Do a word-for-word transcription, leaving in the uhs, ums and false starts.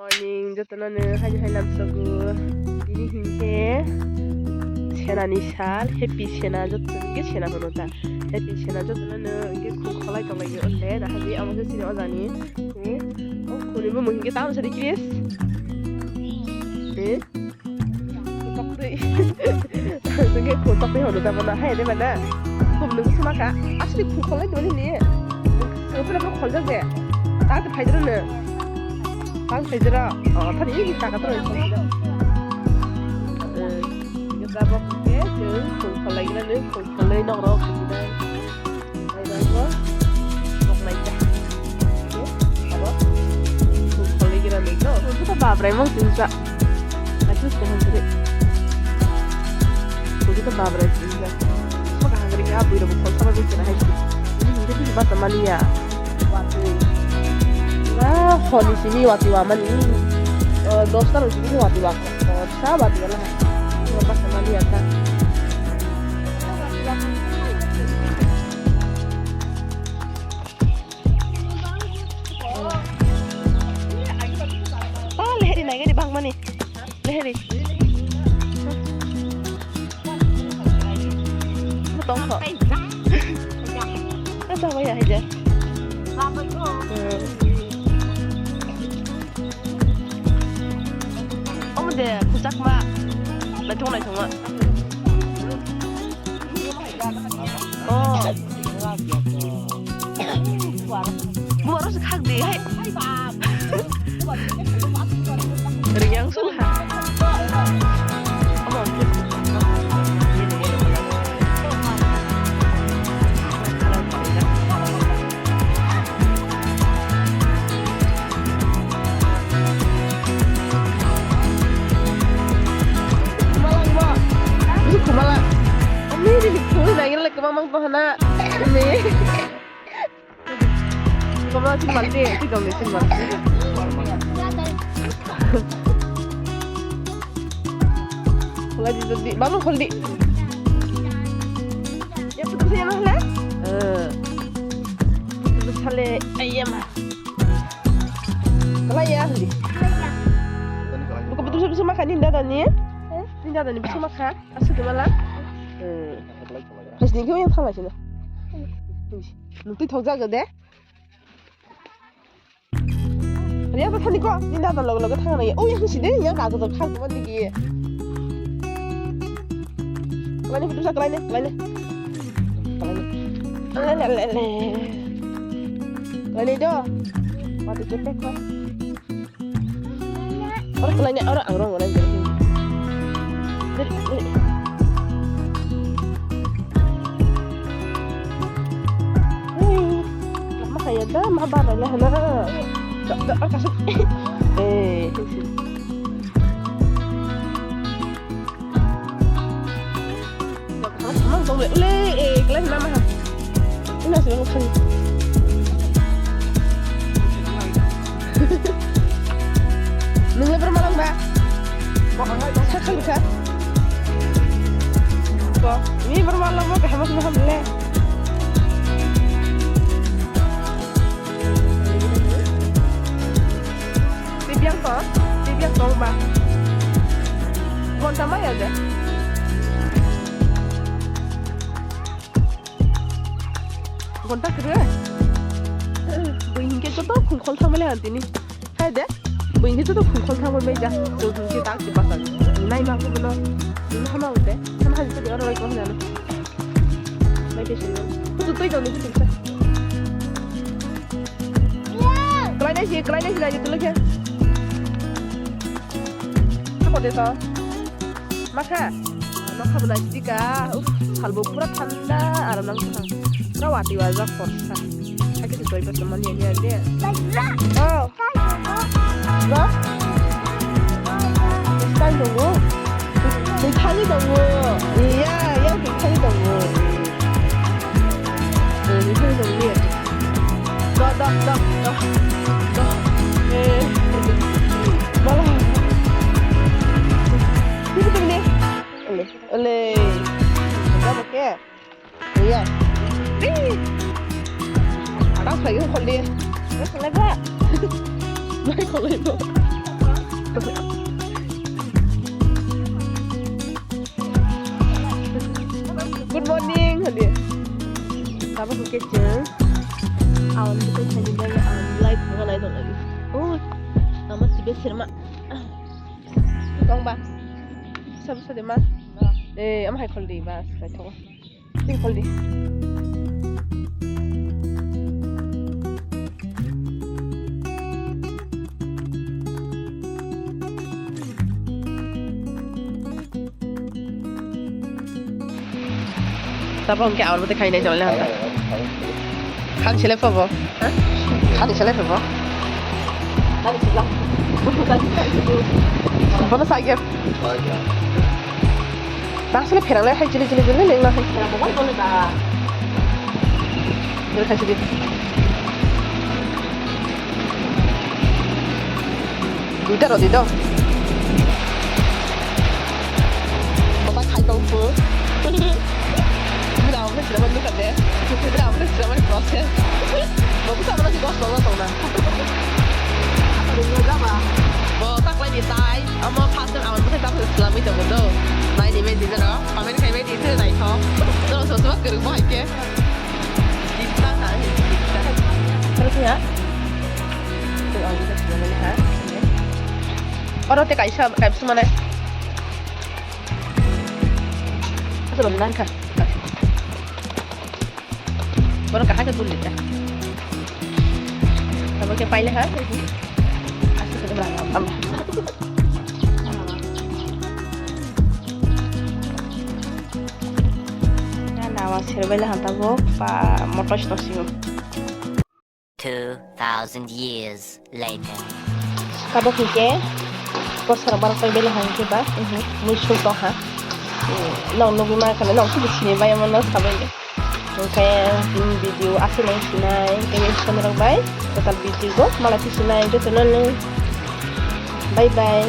Morning, jotono no haini hai lamsogo. Tini hinkhe Senani sal, happy Sena, joto hinkhe Sena hono ta. Happy Sena, jotono no hinkhe khum kholai tonglaio le, na haji amo se sini ojani. Eh, o khuni bo mo hinkhe taon sari Chris. Eh? Tokdui. Nungke khum tokdui hono tamo na, hai de mana. Khum nung suma ka. Asli khum kholai tongmani ni. Sengpura mo kholjak de. Ta ta phaidro no. Ta phaidro. O, thani ni ta ka to. Eh, ya ba ke khum kholai gina ni, khum kholai nok rok. Abo, khum kholwi gira nai no. Abo to babrai mang sinsa. Achu se hon suri. Abo to babrai sinsa. Saka hangri ga bui ro khol sama bi kira hai. Ini hindi tu bata mania. Watwi. Wah, honi sini watwi wamani. Eh, dos ta ro sini watwi wa. Sa watwi wala. Ini bata mania ta. Ah, leheri naigani bangmani. Leheri. Tongkho. Asa waya haja. Hmm. Omo de, kuchakma. Naithok naithokma. Oh. Buat rasa khak deh, hai. Riang sung ha. Omo. Khumala. Ini di khumala nangin lek kemamang pohana. Ini. Kemamang sih mati, sih dong sih mati. Khulai di, di, bangun khul di. Ya, putus ya, Mahla? Eh. Putus sale, ayam. Khulai ya, di. Buka putus, putus makan ni, dada ni. Ni dada ni, putus makan. Asuk di mala. Eh. Khulai, khulai. Khulai sini, kau yang salah sini. Nung twi thok jago de. Riya ba thani ko, ni dada loge loge thang nai. O yang sini, yang kago to khang ko digi. Kalai ni putus kalai ni, kalai ni. Kalai ni. Kalai ni do. Mati kepek ko. Ora kalai ni, ora ang rong ora. Lama kaya da, ma bara lah na. Da, da, ora kasih. Eh. Ule, eh, kelas mama ha. Ina sih lu kan. Nung lebar malang ba? Sakal ka? Ko, ni bermalang mo kaham sih maham le. Tibiang to, tibiang to ba. Gonta maya je. Gonta kere. Bui hingke joto khungkhol thamale antini. Hai de. Bui hingke joto khungkhol thamale ja. Jodi hingke tak di pasal. Nai ma ko bolo. Ni hama ute. Hama hadi ko oro ko na. Mai te sino. Tu tu to ni tu sa. Kalai nai si, kalai nai si, nai tu lagi. Apa dia tahu? Makha, nokha bo naisidi ka, uff, salbo pura thanda, aram nang kha. Pura wati wajak khorsa. Hakhe se toibar tongmani ya, ya, ya. Oh. Ba? Style tongo. Twi thani tongo. Iya, iya, twi thani tongo. Eh, twi thani tongo, iya. Da, da, da, da. Da. Eh. Bala. Sini tu ni. Ole, ole. Ada pakai. Iya. Ih. Ada saya kau lihat. Kau lihat apa? Mai kau lihat. Good morning, hadi. Tamo khe chwng awan bwtwi thani bai awan live wngna nai tong lai. Oh, tamo sibe serma. Tong ba? Sabu sade ma? Eh, am hai khol di ba, sai thong. Ting khol di. Tabok hwnkhe awan bwtwi khainai chole hanta. Khan selai phobo. Khan selai phobo. Bono sa gap. Nang sele pherang le hai chili chili chili neng na hai. Pherang bo wai bole ba. Dole khai sidi. Duita rodi do. Baba khai tong pu. Mira, mira, mira, mira, mira, mira, mira, process. Bo busa mana si dos tong tong na. Bo tak lai ni tai. Amo first time awan busa tak slamwi tong do. Nai ni me di no. Comment khai me di se nai tho. No so so kuru bo hai ke. Terus ya. Itu awan busa slamwi ha. Oro te kaisa kaisa mana. Asa bang nangkha. Bono kahai ka dulita. Tamo ke paile ha. Asa ka dulita. Na na wa serbai la hanta bo pa motos to sigo. Two thousand years later. Tabok hwnkhe bosor barok bai bele hwnkhe ba, mhm, mui sul tong ha. Nok nugwi ma khana nok sini bai omo no sabai le. Hwnkhe, mm, video aswk nang sinai tei songrok bai total video go mala sinai joto no nung. Bye bye.